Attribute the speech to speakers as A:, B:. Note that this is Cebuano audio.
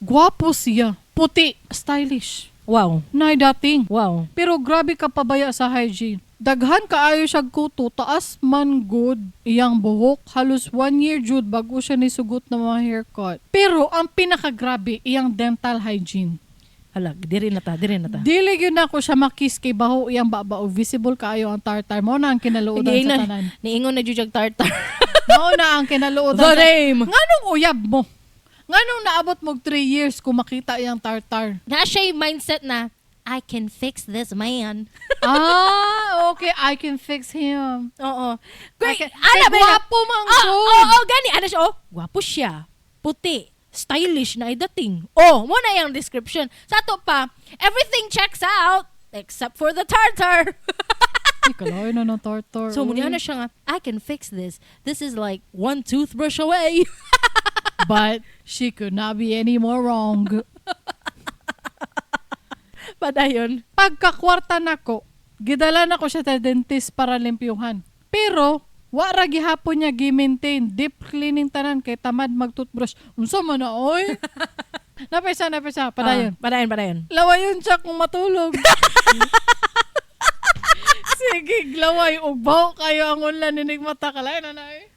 A: Gwapo siya. Puti. Stylish. Nay dating. Pero grabe ka pabaya sa hygiene. Daghan kaayo siya kuto, taas man good iyang buhok. Halos one year jud bago siya nisugot na mga haircut. Pero ang pinakagrabe, iyang dental hygiene.
B: Hala, diri na ta, diri na ta.
A: Dili gyud nako siya makis kay baho iyang baba o visible kaayo ang tartar. Mao na ang kinaluodan sa tanan.
B: Niingon na jud tartar.
A: Mao na ang kinaluodan.
B: The name.
A: Nganong uyab mo? Nganong naabot mo 3 years kung makita iyang tartar?
B: Na siya yung mindset na, "I can fix this man."
A: Ah, okay. I can fix him.
B: Oo. Great.
A: Ana
B: Ana ba yun?
A: Gwapo man
B: Oh,
A: gud.
B: oh, gani. Ano siya? Oh, gwapo siya. Puti. Stylish na idating. Oh, mao na yung description. Sa ato pa, everything checks out except for the tartar.
A: Ay, kalayo na ng tartar.
B: So,
A: Uy.
B: muna na siya nga, "I can fix this. This is like one toothbrush away."
A: But she could not be any more wrong.
B: Padayon.
A: Pagkakwarta nako, gidala nako siya sa dentist para limpyuhan. Pero, wa ra gihapon niya gi-maintain deep cleaning tanan kay tamad mag-toothbrush. Unsa man na oy? Napay siya, napay siya. Padayon.
B: Ah, padayon, padayon.
A: Lawayon siya kung matulog. Sige, laway. Ugbaw kayo ang unlan ninig mata. Kalain na na eh.